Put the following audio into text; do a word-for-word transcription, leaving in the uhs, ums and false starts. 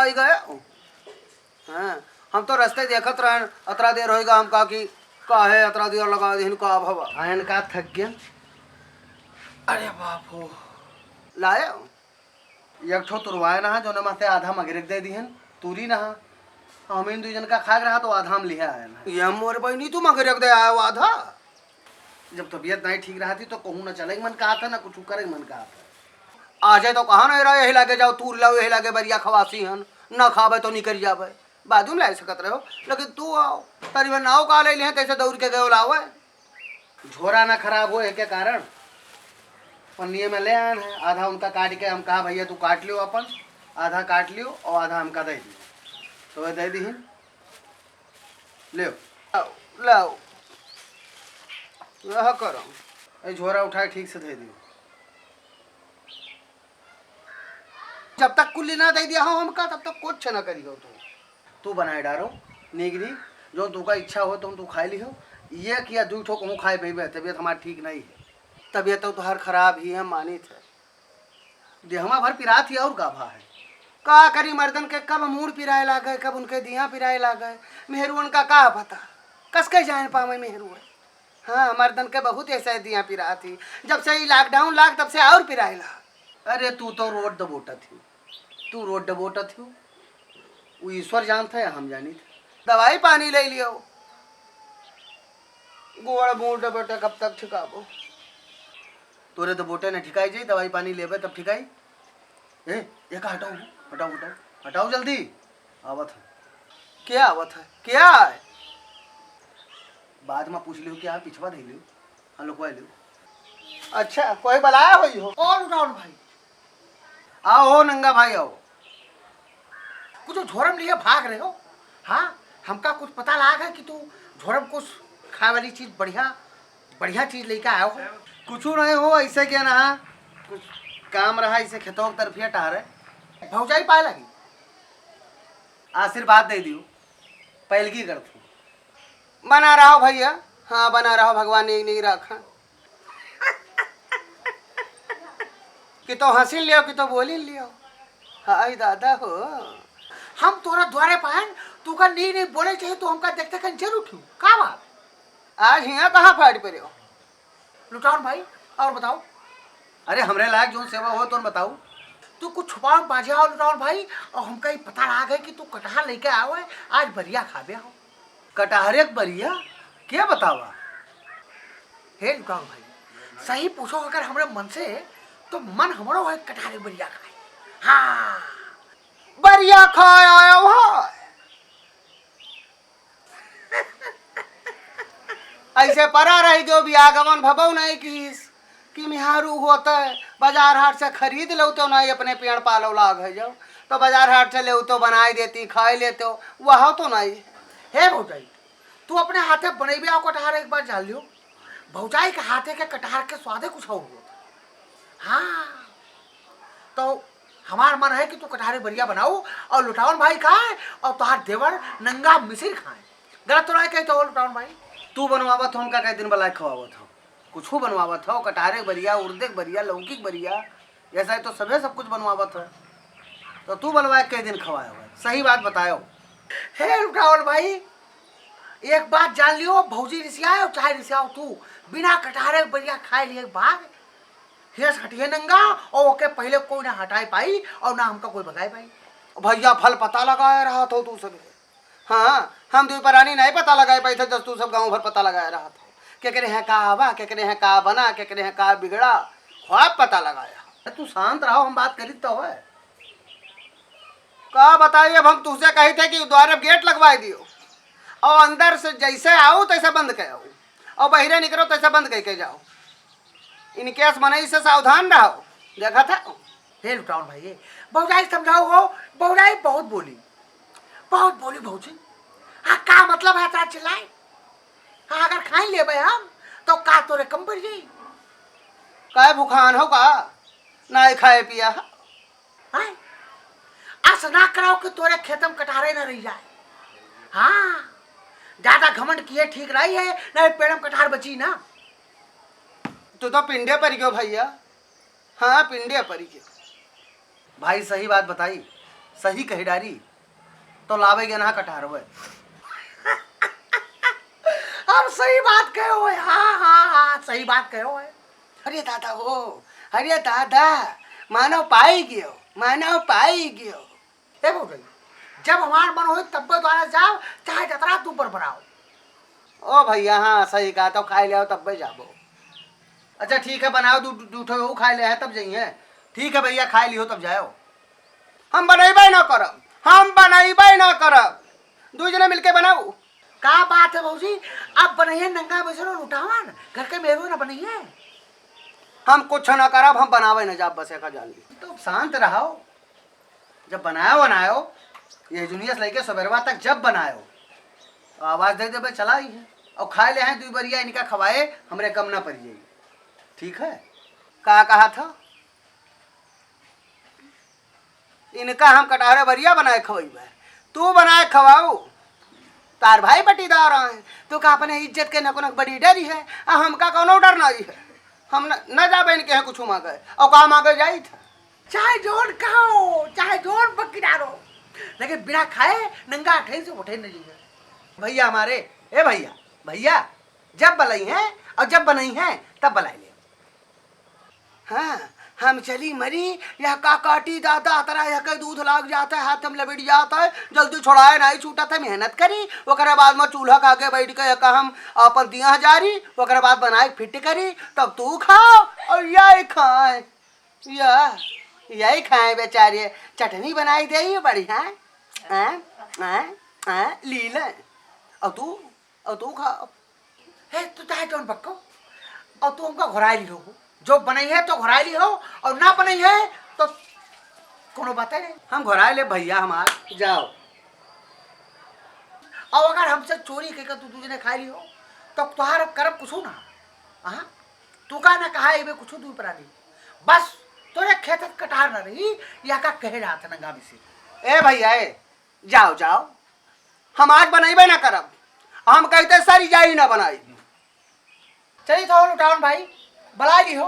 आई गए। हाँ, हम तो रस्ते देखत रहन, अतरा देर होइगा, हम कहा कि काहे अतरा देर लगा दिहिन, का भवा? आयन का थक गया। अरे बाप हो। लाए? एक ठो तुरवाए ना, जो नमा से आधा मगरेक दे दिहन, तूरी ना। हम इन दुई जन का खाए रहा तो आधा हम लिहे आए ना। ये मोर बहनी, तू मगरेक दे आयो आधा? जब तबीयत नहीं ठीक रहती तो कहूँ ना चले के मन कहा था, ना कुछ करे के मन कहा था। आजे तो कहा नहीं रहा, यही लागे जाओ तूर लाओ, यही लागे बरिया खवासी हन, ना खाबे तो निकल जाबे, बाजू में ला सकत रहो, लेकिन तू आओ, तरी भर नाव का ले लिहे, तैसे दौड़ के गयो लावे। झोरा ना खराब हो के कारण पन्निये में ले आन है, आधा उनका काट के हम कहा, "भैया तू काट लियो अपन, आधा काट लियो और आधा हमका दे दियो।" तो वह दे दिहिन, लियो। लाओ, लाओ, यह करो। ए झोरा उठाए ठीक से दे दियो। जब तक कुल्ली ना दे दिया हो हमका, तब तक कुछ ना करियो तू। तू बनाए डारो, निगरी, जो तू का इच्छा हो, तुम तू खाए लिहो। एक या दू ठो कहूँ खाए पीबे, तबीयत हमार ठीक नहीं है। तबीयत तो तुहार खराब ही है, मानित है। देहवा भर पिरात ही और का भा है? का करी मर्दन के, कब मूड़ पिराए लागे, कब उनके दिया पिराए लागे, मेहरुअन का का पता, कसके जान पावे मेहरुअन। हाँ, मर्दन के बहुत ऐसे दिया पिरात ही। जब से ई lockdown लाग, तब से और पिराए लाग। अरे, तू तो रोड दबोटत ही, तू रोड दबोटत ही। वो ईश्वर जानता है, हम जानी थे। दवाई पानी ले लियो, गोड़ मूड़ दबोटे कब तक ठिकाबो? तोरे दबोटे न ठिकाई जाई, दवाई पानी लेबे तब ठिकाई। ए, एका हटाओ, हटाओ, हटाओ, हटाओ जल्दी। आवत है। क्या आवत है? क्या है? बाद में पूछ लियो, क्या पिछवा धइ लियो, हाँ, लुकवा लियो। अच्छा, कोई बलाया होई हो? और उठाओ न भाई। आओ हो नंगा भाई, आओ। कुछ झोरम लिए भाग रहे हो? हाँ, हमका कुछ पता लाग है कि तू झोरम कुछ खाए वाली चीज बढ़िया, बढ़िया चीज लेके आयो हो। कुछ नहीं हो, ऐसे क्या ना, कुछ काम रहा, इसे खेतों की तरफ ही टहरे। भौजाई पाए लगी। आशीर्वाद दे दियो, पैलगी करत हूँ। बना रहो भैया, हाँ, बना रहो, भगवान नीक नीक रखा। कि तो हंसी लियो, कि तो बोली लियो। हाय दादा हो। हम तोरा द्वारे पायन, तू का नीक नीक बोले चाहिए, तू हमका देखते कहीं जरूर क्यों? का बात? आज हियाँ कहाँ फाट पड़े हो? लुटावन भाई, और बताओ। अरे, हमरे लायक जौन सेवा हो, तौन बताओ। तू कुछ छुपाव बाजे हो, लुटावन भाई, और हमका ई पता लाग है कि तू कटहर लेके आओ है, आज बरिया खाबे हो। कटहरे के बरिया? के बतावा? हे लुटावन भाई, सही पूछो अगर हमरे मन से, तो मन हमरो है कटहरे के बरिया खाए। हाँ। बरिया खाए आयो है। ऐसे परा रह गयो, बियागवन भबो नहीं कीस कि मिहारू होते, बाजार हाट से खरीद लेवतो नहीं, अपने पेड़ पालो लाग है जाओ, तो बाजार हाट से लेवतो, बनाई देती, खाई लेतो, वह तो नहीं। हे भौजाई, तू अपने हाथे बनैबे आओ कटहर, एक बार जान लियो, भौजाई के हाथे के कटहर के स्वादे कुछ और होता। हाँ, तो हमार मन है कि तू कटहरे बरिया बनाऊ और लुटावन भाई खाए और तोहार देवर नंगा मिसिर खाए। गलत तो नहीं कही तो हो लुटावन भाई? तू बनवावत हो, हमका कई दिन बलाए खवावत हो, कुछ बनवावत हो, कटहरे बरिया, उर्दे के बरिया, लौकी के बरिया, ऐसा है तो सभे सब कुछ बनवावत हो, तो तू बनवाए कई दिन खवाए हो? सही बात बतायो। हे लुटावन भाई, एक बात जान लियो, भौजी रिसियाए और चाहे रिसियाओ तू, बिना कटहरे बरिया खाए लिए एक बार हेस हटिए नंगा, और ओके पहले कोई ना हटाए पाई और ना हमका कोई भगाए पाई। भैया, फल पता लगाए रहा थो तू सब। हाँ, हम दुई परानी नहीं पता लगाए पाई थे, जस तू सब गाँव भर पता लगाए रहा थो। केकरे हैं का आवा, केकरे हैं का बना, केकरे हैं का बिगड़ा, ख्वाब पता लगाया। अरे तू शांत रहो, हम बात करी तो है। का बताई, अब हम तुझसे कही थे कि द्वारे गेट लगवाए दियो, और अंदर से जैसे आओ तैसे बंद के आओ, और बहिरे निकलो तैसे बंद करके जाओ। In case मनई से सावधान रहो, देखा था। हे लुटावन भाई, भौजाई समझाओ हो, भौजाई बहुत बोली, बहुत बोली भौजी। हाँ, का मतलब है इतना चिल्लाए? हाँ, अगर खाई लेबे हम, तो का तोरे कम पड़ जाई? काय भुखान हो का? ना खाए पिया है? हैं? अस ना कराओ कि तोरे खेतम कटहरे न रह जाए। हाँ, ज्यादा घमंड किए ठीक रही है, नहीं पेड़म कटहर बची ना। तू तो पिंडे पर गयो भैया। हाँ, पिंडे पर गयो। भाई सही बात बताई, सही कही डारी, तो लावे के ना कटहरवे। अब सही बात कहो है, हाँ, हाँ, हाँ, सही बात कहो है। अरे दादा हो, अरे दादा, मानव पाई गयो, मानव पाई गयो। ए भौजाई, जब हमार मन होई तब्बे द्वारा जाओ, चाहे जतरा तू पर बनाओ। ओ भैया, हाँ, सही कहा, तो खाए ले आओ तब्बे जाबो। अच्छा ठीक है, बनाओ दू, दू ठो वो खाए ले है तब जाइए। ठीक है भैया, खाए लियो तब जाओ। हम बनैबे ना करब, हम बनैबे ना करब। दू जने मिलके बनाऊ। का बात है भौजी, अब बनैया नंगा बैसरो लुटावन, घर के मेहरो ना बनैया। हम कुछ ना करब, हम बनावे ना जाब, बस एका जान ली। तो शांत रहो, जब बनायो बनायो, ये जुनियस लेके सबेरवा तक जब बनायो, आवाज दे देबे चला आई है। और खाए ले हैं दुई बरिया, इनका खवाए हमरे कम ना पड़ जाई। ठीक है, का कहा था? इनका हम कटहरे बरिया बनाए खवइबे, तू बनाए खवाऊ। तार भाई पटीदार आए, तू का अपने इज्जत के नको नक बड़ी डरी है, आ हमका कौनो डर नहीं है। हम न, न जाबे इनके यहाँ कुछ मांगे, और का मांगे जाई था। चाहे जोन कहो, चाहे जोन बकरारो, लेकिन बिना खाए नंगा ठेन से उठे नहीं है। भैया हमारे, ए भैया, भैया, जब बलई है और जब बनई है, तब बलाई ले। हाँ, हम चली मरी, यह का काटी दादा, अतरा यह के दूध लाग जाता है, हाथ हम लबिट जाता है, जल्दी छोड़ाए नहीं छूटत है, मेहनत करी, ओकरे बाद में चूल्हा के आगे बैठ के यह का हम अपन दिया हजारी, ओकरे बाद बनाए फिट करी, तब तू खाओ और यही खाए, यह, यही खाए बेचारे, चटनी बनाई दे बढ़िया, हाँ, हाँ, हाँ, ली ले, और तू, और तू खाओ। हे, तू चाहे जौन बक्को, और तू हमका घोराए ली हो। जो बनई है तो घोराए ली हो, और ना बनई है तो कोनो बात नहीं। हम घोराए ले भैया हमार, जाओ। और अगर हमसे चोरी कइके तू दू जने खाए ली हो, तो तुहार अब करब कुछू ना। हाँ, तू का ना कहा एबे कुछू दू प्राणी। बस तोरे खेत कटार ना रही, या का कहे रहा था नंगा मिसिर। ए भैया, ए, जाओ, जाओ, हम आज बनइबे ना करब। हम कहते सर जा ही ना बनाई। चली तो लुटावन भाई, बलाई ली हो,